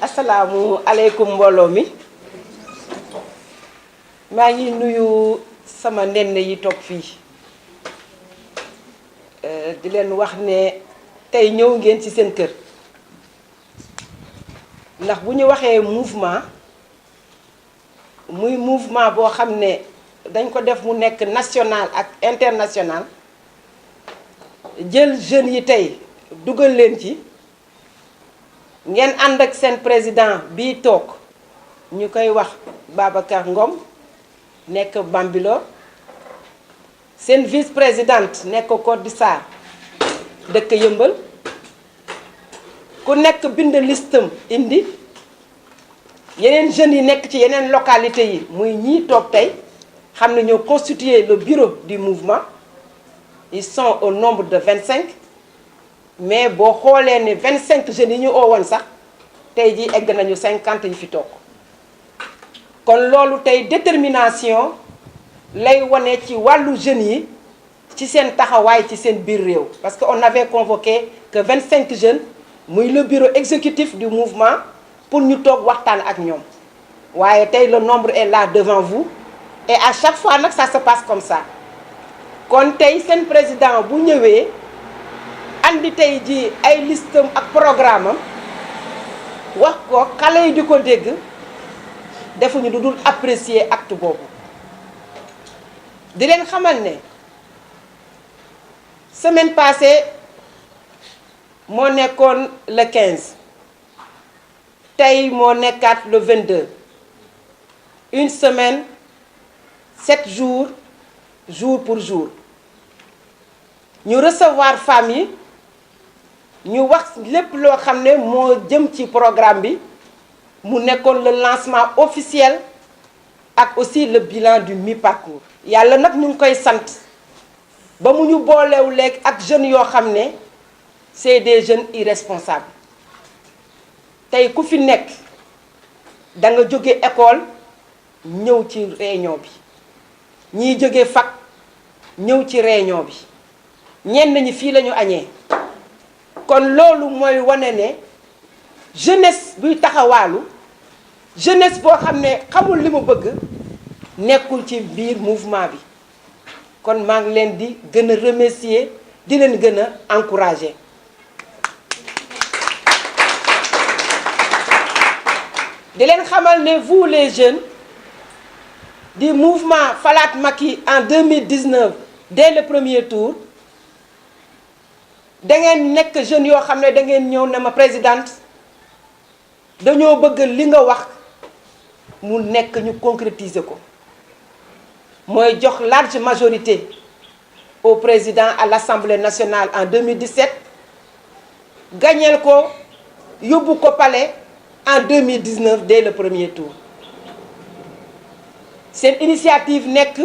Assalamu alaikum mbooloo mi maa ngi nuyu sama nenn yi toog fii di leen wax ne tey ñëw ngeen ci seen kër ndax bu ñu waxee mouvement muy mouvement boo xam ne dañ ko def mu nekk national ak international jël jeunes yi tey dugal leen ci ngeen ànd ak seen président bii toog ñu koy wax Babacar Ngom nekk Bambilor seen vice présidente nekk Côte d'Ivoire dëkk Yëmbal ku nekk bind listam indi yeneen jeunes yi nekk ci yeneen localité yi muy ñii toog tey xam ne ñoo constitué le bureau du mouvement ils sont au nombre de 25 mais boo xoolee ne 25 jeunes yi ñu oowoon sax tey jii egg nañu 50 yi fi toog kon loolu tey détermination lay wane ci wàllu jeunes yi ci seen taxawaay ci seen biir réew parce que on avait convoqué que 25 jeunes muy le bureau exécutif du mouvement pour ñu toog waxtaan ak ñoom waaye tey le nombre est là devant vous et à chaque fois nag ça se passe comme ça kon tey seen président bu ñëwee andi tey ji ay listam ak programme am wax ko xale yi di ko dégg defuñu lu dul apprécier acte boobu di leen xamal ne semaine passée moo nekkoon le 15 tey moo nekkaat le 22 une semaine 7 jours jour pour jour ñu recevoir femmes yi ñu wax lépp loo xam ne moo jëm ci programme bi mu nekkoon le lancement officiel ak aussi le bilan du mi-parcours. yàlla nag ñu ngi koy sant ba mu ñu boolewu léegi ak jeunes yoo xam ne c'est des jeunes irresponsables tey ku fi nekk da nga jóge école ñëw ci réunion bi ñiy jóge fac ñëw ci réunion bi ñenn ñi fii la ñu añee kon loolu mooy wane ne jeunesse buy taxawaalu jeunesse boo xam ne xamul li mu bëgg nekkul ci biir mouvement bi kon maa ngi leen di gën a remercier di leen gën a encourager di leen xamal ne vous les jeunes du mouvement Falaat Macky en 2019 dès le premier tour da ngeen nekk jeunes yoo xam ne da ngeen ñëw ne ma présidente dañoo bëgg li nga wax mu nekk ñu concrétiser ko mooy jox large majorité au président à l'Assemblée nationale en 2017 gagneel ko yóbbu ko palais en 2019 dès le premier tour seen initiative nekk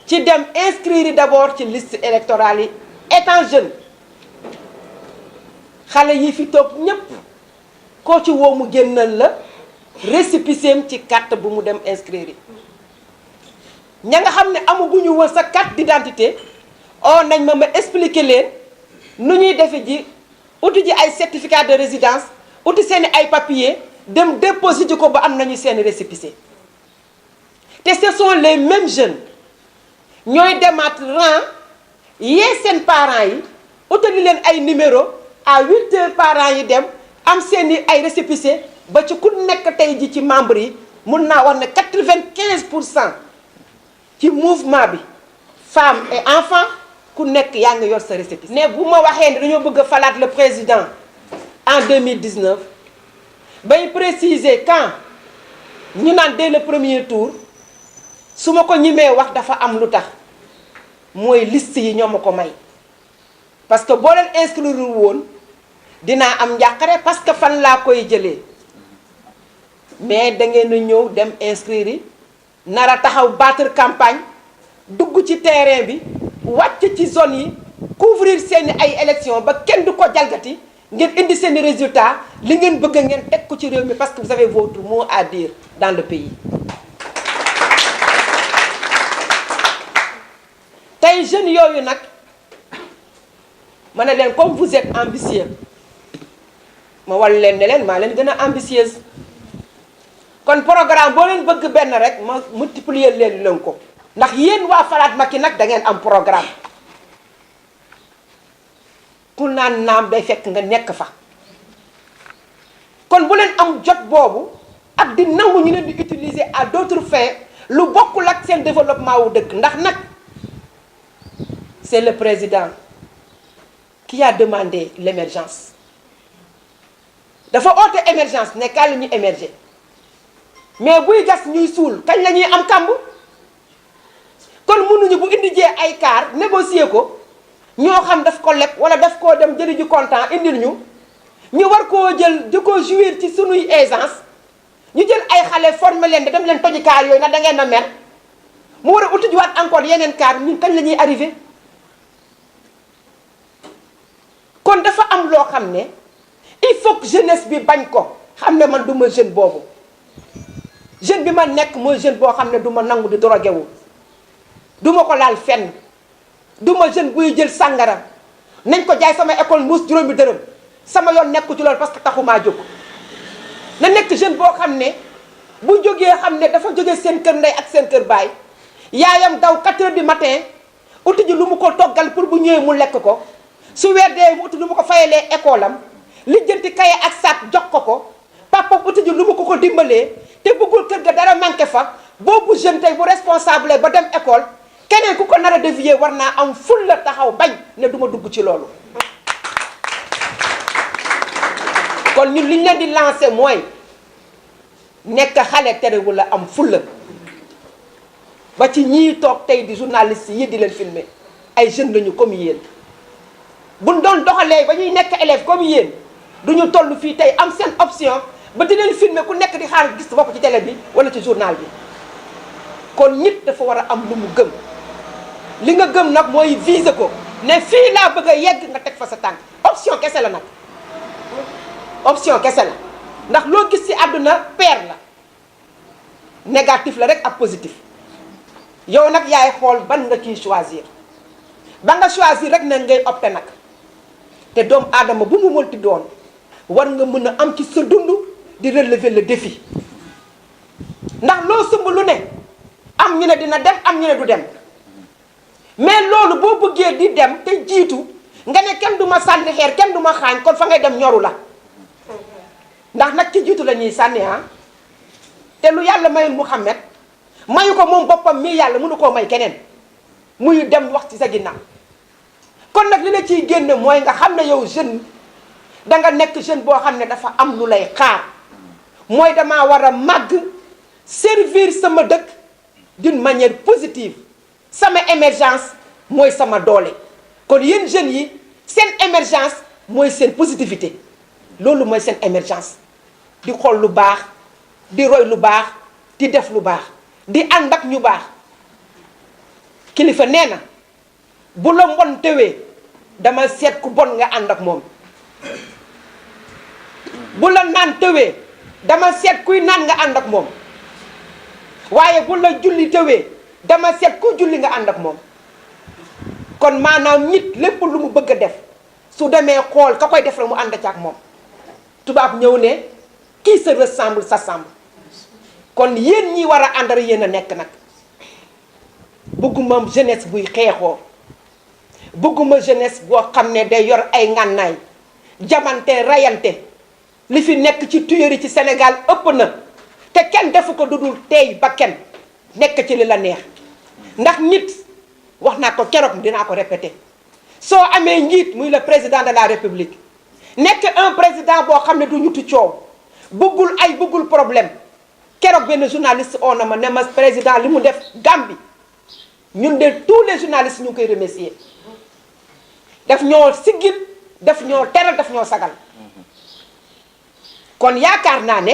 ci dem inscrire d'abord ci liste électorale yi étant jeune xale yi fi toog ñépp koo ci woo mu génnal la récépissé ci carte bu mu dem inscrire yi ña nga xam ne amaguñu woon sa carte d'identité oo nañ ma expliquer leen nu ñuy defe ji uti ji ay certificat de résidence uti seeni ay papier dem déposer ji ko ba am nañu seeni récépissé te ce sont les mêmes jeunes ñooy demaat rang yee seen parents yi utali leen ay numéro à 8 heures parents yi dem am seeni ay récépissé ba ci ku nekk tey ji ci membre yi mun naa wax ne 95% ci mouvement bi femmes et enfants ku nekk yaa ngi yor sa récépissé. ne bu ma waxee ne dañoo bëgg a falaat le président en 2019 bay préciser quand ñu naan dès le premier tour su ma ko ñimee wax dafa am lu tax mooy liste yi ñoo ma ko may parce que boo leen inscrire woon dinaa am njàqare parce que fan laa koy jëlee mais da ngeen a ñëw dem inscrire yi nar a taxaw battre campagne dugg ci terrain bi wàcc ci zone yi couvrir seeni ay élections ba kenn du ko jalgati ngeen indi seeni résultats li ngeen bëgg ngeen teg ko ci réew mi parce que vous avez votre mot à dire dans le pays. tey jeunes yooyu nag ma ne leen comme vous êtes ambitieux ma wal leen ne leen maa leen gën a ambitieuse kon programme boo leen bëgg benn rek ma multiplier leen ko ndax yéen waa Falaat Macky nag da ngeen am programme ku naan naam day fekk nga nekk fa kon bu leen am jot boobu ak di nangu ñu leen di utiliser à d'autres fins lu bokkul ak seen développement wu dëkk ndax nag c'est le président qui a demandé l'émergence dafa oote émergence ne kaay la ñuy émerger mais buy gas ñuy suul kañ la ñuy am kàmb kon mënuñu bu indi jee ay car négocier ko ñoo xam daf ko leb wala daf koo dem jëli ji comptant indil ñu war koo jël di ko jouir ci sunuy aisance ñu jël ay xale former leen dem leen toji car yooyu ndax da ngeen a mer mu war a uti jiwaat encore yeneen car ñun kañ la ñuy arrivé kon dafa am loo xam ne il faut que jeunesse bi bañ ko xam ne man du ma jeune boobu jeune bi ma nekk mooy jeune boo xam ne du ma nangu di drogué wu du ma ko laal fenn du ma jeune buy jël sàngara nañ ko jaay sama école mbuus juróomi dërëm sama yoon nekku ci loolu parce que taxumaa jóg na nekk jeune boo xam ne bu jógee xam ne dafa jógee seen kër ndey ak seen kër baay yaayam daw 4 heures du matin uti ji lu mu ko toggal pour bu ñëwee mu lekk ko su weer dee mu uti lu mu ko fayalee école am lijjanti kaye ak sac jox ko papa uti ji lu mu ko dimbalee te bëggul kër ga dara manqué fa boobu jeune tey bu responsable ba dem école keneen ku ko nar a dévier war naa am ful la taxaw bañ ne du ma dugg ci loolu kon ñun li ñu leen di lancer mooy nekk xale terewul la am fulla ba ci ñii toog tey di journaliste yi di leen filmer ay jeunes lañu comme yéen buñ doon doxalee ba ñuy nekk élève comme yéen duñu toll fii tey am seen option ba di leen filmer ku nekk di xaar gis bopp ci télé bi wala ci journal bi kon nit dafa war a am lu mu gëm li nga gëm nag mooy viser ko ne fii laa bëgg a yegg nga teg fa sa tànk option kese la nag option kese la ndax loo gis ci àdduna pair la négatif la rek ak positif yow nag yaay xool ban nga ciy choisir ba nga choisir rek ne ngay opté nag te doomu aadama bu mu mënti doon war nga mën a am ci sa dund di relever le défi ndax loo sumb lu ne am ñu ne dina dem am ñu ne du dem mais loolu boo bëggee di dem te jiitu nga ne kenn du ma sànni xeer kenn du ma xaañ kon fa ngay dem ñoru la ndax nag ci jiitu la ñuy sànni te lu yàlla mayul Muhammad mayu ko moom boppam mii yàlla mënu koo may keneen muy dem wax ci sa ginnaaw kon nag li la ciy génne mooy nga xam ne yow jeune danga nekk jeune boo xam ne dafa am lu lay xaar mooy damaa war a màgg servir sama dëkk d'une manière positive sama émergence mooy sama doole kon yéen jeunes yi seen émergence mooy seen positivité loolu mooy seen émergence di xool lu baax di roy lu baax di def lu baax di ànd ak ñu baax kilifa nee na bu la mbon tewee dama seet ku bon nga ànd ak moom bu la naan tewee dama seet kuy naan nga ànd ak moom waaye bu la julli tewee dama seet ku julli nga ànd ak moom kon maanaam nit lépp lu mu bëgg a def su demee xool ka koy def la mu ànd ci ak moom tubaab ñëw ne qui se ressemble s'assemble kon yéen ñi war a àndal yéen a nekk nag bëgguma jeunesse buy xeexoo bëgguma jeunesse boo xam ne day yor ay ngànnaay jamante rayante li fi nekk ci tuerie ci Sénégal ëpp na te kenn defu ko dudul tey ba kenn nekk ci li la neex ndax nit wax naa ko keroog dinaa ko répéter soo amee njiit muy le président de la République nekk un président boo xam ne du ñutu coow bëggul ay bëggul problème keroog benn journaliste on na ma ne ma président li mu def Gambie ñun de tous les journalistes ñu ngi koy remercier daf ñoo siggil daf ñoo teral daf ñoo sagal kon yaakaar naa ne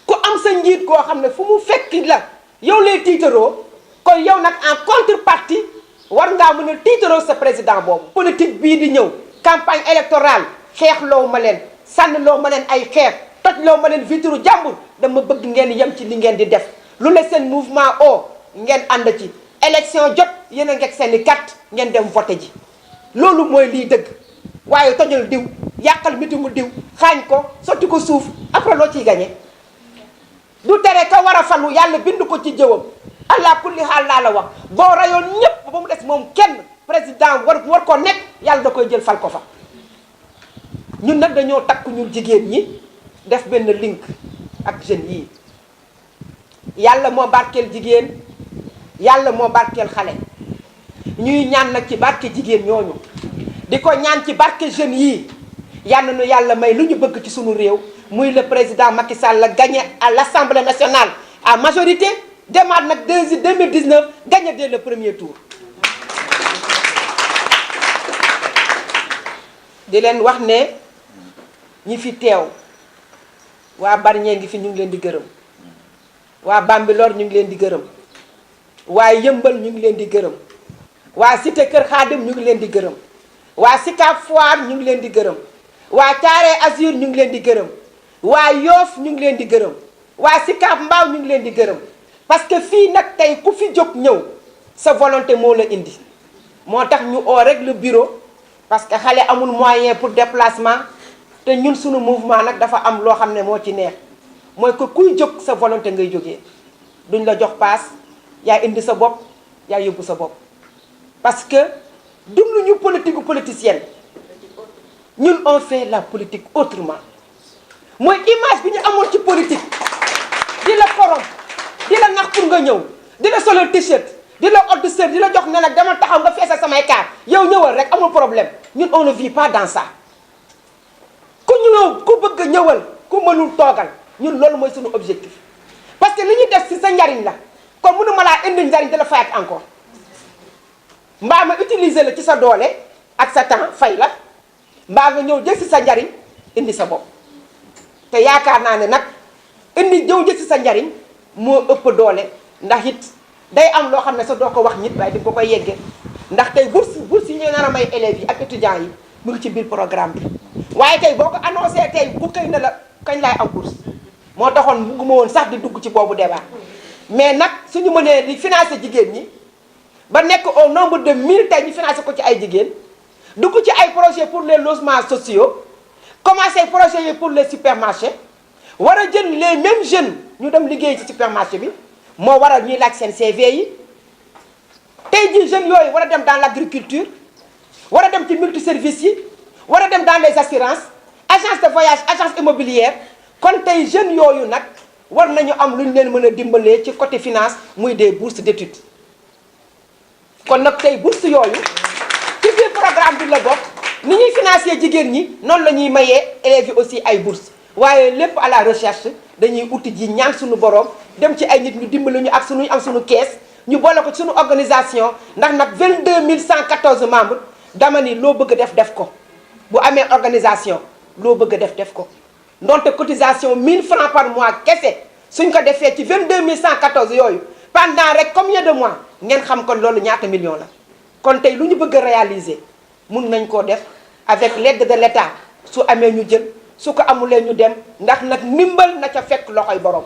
ku am sa njiit koo xam ne fu mu fekk la yow lay tiitaroo kon yow nag en contrepartie war ngaa mën a tiitaroo sa président boobu. politique bii di ñëw campagne électorale xeex loo ma leen sànni loo ma leen ay xeex toj loo ma leen vitre jàmbur dama bëgg ngeen yem ci li ngeen di def lu la seen mouvement o ngeen ànd ci élection jot yéen a ngeeg seen i carte ngeen dem voté ji loolu mooy lii dëgg waaye tojal diw yàqal meetingu diw xaañ ko sotti ko suuf après loo ciy gagné du tere ka war a falu yàlla bind ko ci jëwam allah kulli xaal laa la wax boo rayoon ñépp ba mu des moom kenn président war ko nekk yàlla da koy jël fal ko fa ñun nag dañoo takku ñun jigéen ñi def benn link ak jeunes yii yàlla moo barkeel jigéen yàlla moo barkeel xale ñuy ñaan nag ci barke jigéen ñooñu di ko ñaan ci barke jeunes yii yal na nu yàlla may lu ñu bëgg ci sunu réew muy le président Macky Sall la gagné à l'Assemblée nationale à majorité demaat nag 2019 gagné dès le premier tour. di leen wax ne ñi fi teew waa Bargny ngi fi ñu ngi leen di gërëm waa Bambilor ñu ngi leen di gërëm waa Yëmbal ñu ngi leen di gërëm waa Cité Kër Xaadim ñu ngi leen di gërëm waa Sicap Foire ñu ngi leen di gërëm waa Thiaroye Azur ñu ngi leen di gërëm waa Yoff ñu ngi leen di gërëm waa Sicap Mbao ñu ngi leen di gërëm parce que fii nag tey ku fi jóg ñëw sa volonté moo la indi moo tax ñu oo rek le bureau parce que xale amul moyen pour déplacement te ñun suñu mouvement nag dafa am loo xam ne moo ci neex mooy que kuy jóg sa volonté ngay jógee duñ la jox paas yaa indi sa bopp yaa yóbbu sa bopp parce que dunduñu politique politicienne ñun on fait la politique autrement mooy image bi ñu amoon ci politique di la korom di la nax pour nga ñëw di la solal t-shirt di la odd sër di la jox ne nag dama taxaw nga feesal samay kaar yow ñëwal rek amul problème ñun on ne vit pas dans ça ku ñëw ku bëgg a ñëwal ku mënul toogal ñun loolu mooy suñu objectif parce que li ñuy def ci sa njariñ la kon mënu ma laa indi njariñ di la fayat encore mbaa ma utiliser la ci sa doole ak sa temps fay la mbaa nga ñëw jël ci sa njariñ indi sa bopp te yaakaar naa ne nag indi ñëw jël ci sa njariñ moo ëpp doole ndax it day am loo xam ne sa doo ko wax nit waaye di ko koy yeggee ndax tey bourse yi ñu nar a may élèves yi ak étudiants yi mu ngi ci biir programme bi waaye tey boo ko annoncé tey ku xëy na la kañ laay am bourse moo taxoon bugguma woon sax di dugg ci boobu débat mais nag suñu mënee di financer jigéen ñi ba nekk au nombre de 1000 tey ñu financer ko ci ay jigéen dugg ci ay projets pour les logements sociaux commencer projets yi pour les supermarchés war a jël les mêmes jeunes ñu dem liggéey ci supermarché bi moo waral ñuy laaj seen CV yi tey jii jeunes yooyu war a dem dans l'agriculture war a dem ci multiservices yi war a dem dans les assurances agence de voyage agence immobilière kon tey jeunes yooyu nag war nañu am lu ñu leen mën a dimbalee ci côté finance muy des bourses d'études kon nag tey bourse yooyu ci biir programme bi la bokk ni ñuy financer jigéen ñi noonu la ñuy mayee élèves yi aussi ay bourses waaye lépp à la recherche dañuy uti ji ñaan suñu borom dem ci ay nit ñu dimbali ñu ak suñu am suñu kees ñu boole ko ci suñu organisation ndax nag 22 114 membres dama ni loo bëgg a def ko bu amee organisation loo bëgg a def ko ndonte cotisation 1000 francs par mois kese suñ ko defee ci 22 114 yooyu pendant rek combien de mois ngeen xam kon loolu ñaata millions la kon tey lu ñu bëgg a réaliser mun nañ koo def avec l'aide de l'État su amee ñu jël su ko amulee ñu dem ndax nag ndimbal na ca fekk loxoy borom